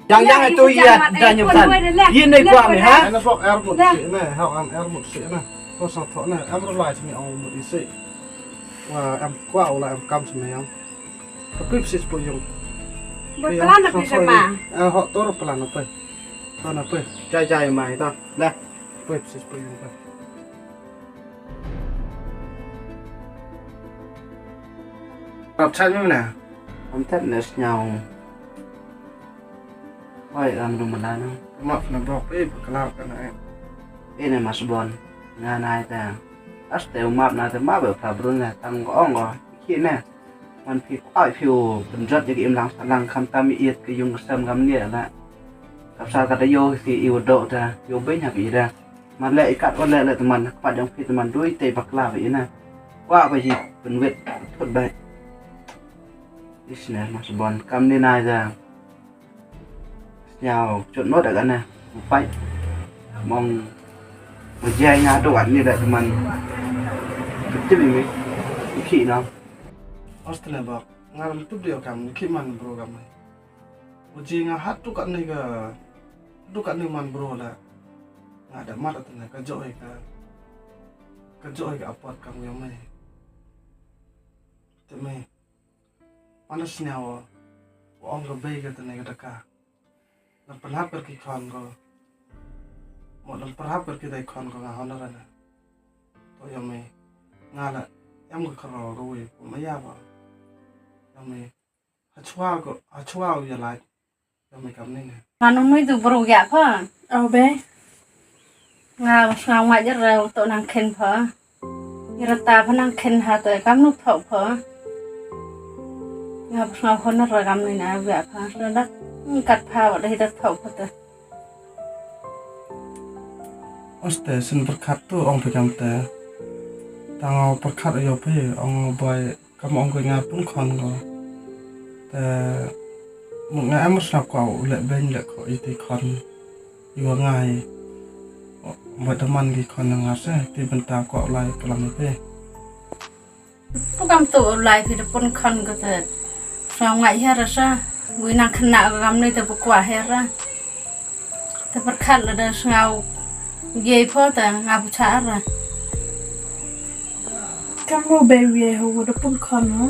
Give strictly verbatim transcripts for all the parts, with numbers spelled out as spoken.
Yang yang itu iya dah nyukan. Ini gua mi ha. Ana bok er mut sih na, hau an er mut sih na. Ko sang thok na, em ro lai sini ong mut isi. Wa em kwa ula em kam sini yang. Tapi sis po yung. Buat pelan tapi sama. Eh, hok tor pelan apa? Pelan apa? Jai jai mai ta. Lah. Apa sis po yung apa? Rap chat mi na. Am tat na snyau. Oi, ram du mala na. Map na bok, eh, bakla ka na, eh. Eh, ne mas bon. Nga na ita. As te u map na te map, eh, pha brun na tang ko ong ko. Ki ne. Man phi kwai phi u pynjot ya ki imlang salang kham tam i iet ki yung sem gam ne la. Kap sa ka ta yo ki i u do ta, yo ben ha ki da. Man le i kat o le le teman, kpat jong phi teman dui te bakla ba i na. Kwah ba hi pynwit thut ba. Isner mas bon kam ni na ja. Sñiaw chut not da kane. Pai. Mong mejai nga tu kat ni da teman. Kecil ini. Iki na. Australia bak. Ngaram tu dia kam iki man bro kam. Uji nga hat tu kat ni ka. Tu kat ni man bro la. Nga da mat kat ni ka joi ka. Ka joi ka apat kam ya mai. Te mai. Mana sñiaw wa ong ka bei ka tene ka daka. Lam pynhap ka ki khon ko. Mo lam pynhap ka ki dai khon ko nga hon rana. To ya me nga la em ka khro ko wi ko ma ya ba. Ya me ha chwa ko ha chwa ya lai. Ya me kam ni ne. Manu nui tu bru ya pha. Au be. Nga sñiaw nga jer ra u to nang khen pha. Ira ta pha nang khen ha to kam nu pha pha. Nga sñiaw hon ra kam ni na ya pha. Sa dak kat pha wa dei dak pha pha ta. Oste sin perkat tu ong pe kam te. Tang perkat yo pe ong boy. Kam ong ko nga pun khon ko. Te mut nga em sna ko u le ben le ko iti khon. Iwa ngai. Ba teman ki khon nga se ti benta ko lai kelam pe. Pu kam tu lai ti pun khon ko te. Sna ngai her sa. Wi nang khna ko kam ni te pu kwa her. Te perkhat la da sngaw ye pho ta nga pu cha ra. Kam mo be ye ho da pun khon ho.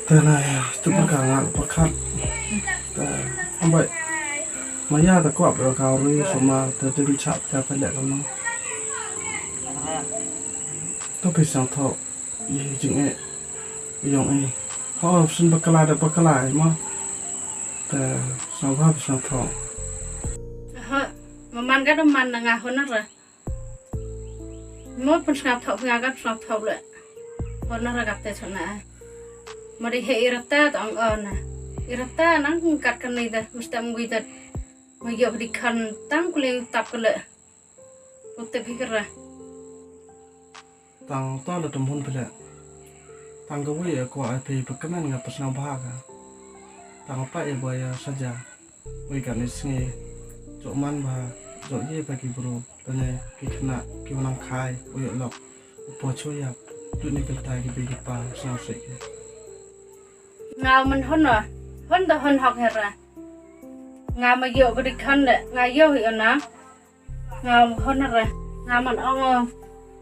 Te na ya tu perkhat nga perkhat. Te ambai maya ta kwap ra ka ri suma te tin chap ta pele ka no. To pe sang tho. Ye jing e yong e. Ho sin bakla da bakla e ma. Ta sa ba sa tho. Ha, maman ka da man na nga honor ra. Mo pun sngap tho nga ka sngap tho le. Honor ra ka te sona. Ma di he irata ta ong ona. Irata nang kat kan ni da mustam gui da. Ma yo di kan tang kule tap kule. Putih pikir lah. Tang to la tum hun pele. Tang ka wi ko ai pe pekamen nga pesnang bha ka. Tang pa e boya saja. Wi ka ni sngi. Jok man bha. Jok ye pa ki bro. Lane ki kena ki wanang khai. Wi lok. Upo choya. Tu ni kelta ki be ki pa snang sik. Nga men hon wa. Hon da hon hok hera. Nga ma yo ko dik hon de. Nga yo hi ona. Nga hon re, nga man ong,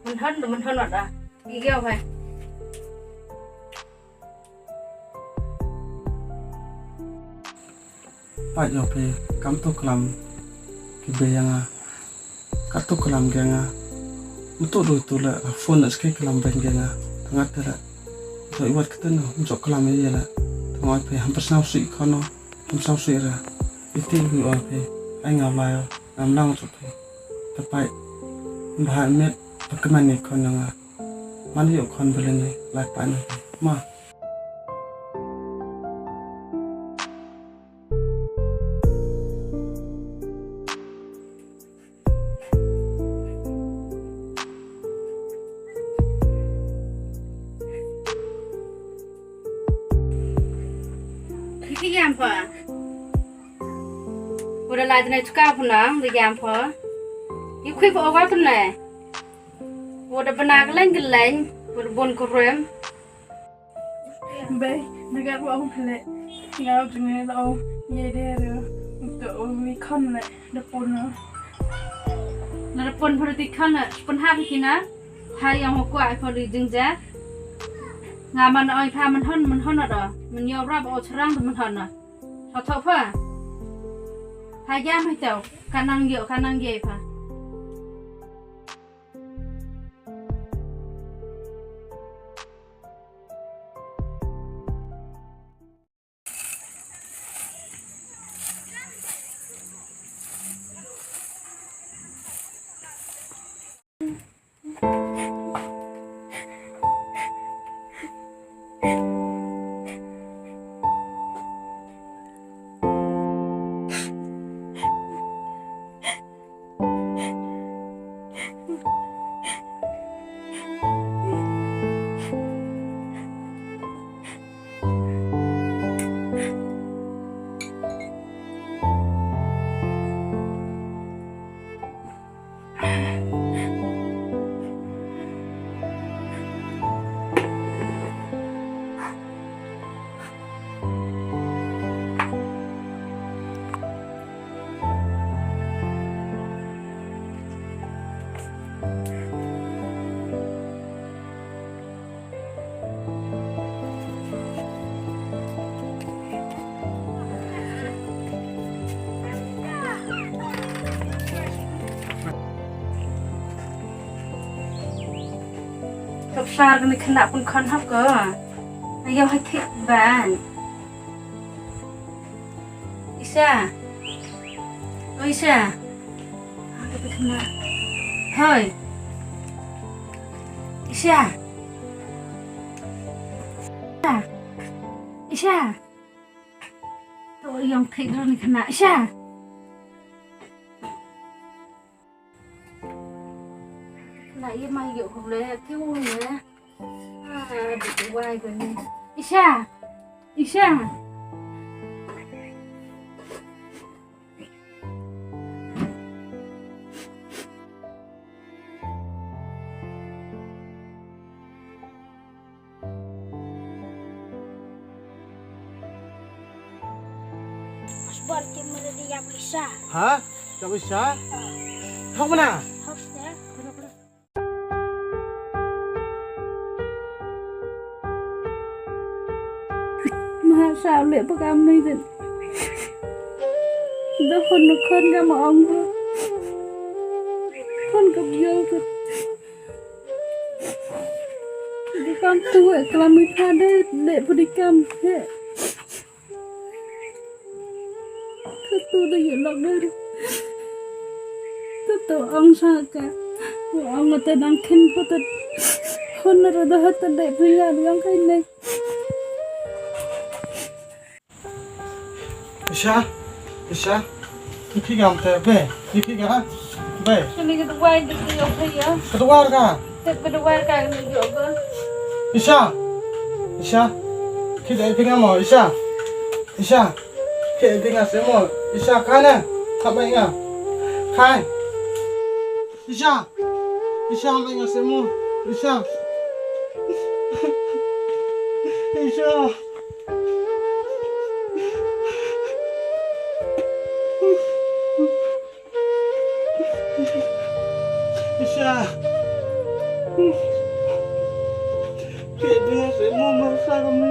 man hon, man hon wat ah. Igi au hai. Pat yo pe, kam tu klam, ki be yang ah. Kat tu klam ge nga. Mutu du tu le, phone le ski klam ben ge nga. Tangat te le. To iwat keten no, mutu klam ye le. Tangat pe, ham pesnau si kono. Ym saw sih ra. Iti wi oi phi. Ai nga lai oi. Ngam lang suk phi. Tapai. Bha met. Pakman ni khon nga. Man yu khon belen ni. Lai pa ni. Ma. Ki yam pha. Wada lai tne tuka pha nang da yam pha. Yi khui pha owa tne. Wada bana ka leng ka leng. Wada bon ka rem. Bei, na gat wa ong pele. Nga u jngai la ong ye de re. Untuk ong mi khon le da pun. Na da pun pun ti khon le pun ha ki na. Ha yang ho kwa ko li jing ja. Nga man oi pha man hon man hon do. Man yo rap o chrang man hon. Tho tho pha. Ha ya mai tau. Ka nang yo ka nang ye pha. Ka psar kane khynnah pun khon hok ko. Ayo hai thik ban. Isha. O Isha. Hoi. Isha. Isha. To yong thik ro ni khana. Isha. Na ye ma yo ko le ki u ne. Ah, di wai ko ni. Isha. Isha. Asbar ke mara di yak Isha. Ha? Yak Isha? Hok mana? Hok sir. Ma sa le pa kam nei den. Da hon no khon ga ma ong ko. Khon ka biol ko. Di kam tu e klam i pha de le pu di kam he. Ka tu da ye lok de. Tu tu ong sa ka. Ong ma te dang khin pu tu. Hon na ra da ha ta de pu ya di ong kai ne. Isha, Isha, ki phi gam te be, ki phi ga, be. Kini ka duwai di ki yo phi ya. Ka duwai ka. Te ka duwai ka ni yo ga. Isha, Isha, ki de phi gam mo, Isha, Isha, ki de phi gam se mo, Isha, kai na, ka be nga, kai. Isha! Isha, mai nga semo. Isha! Isha! Isha! Ke dia semo masa kami.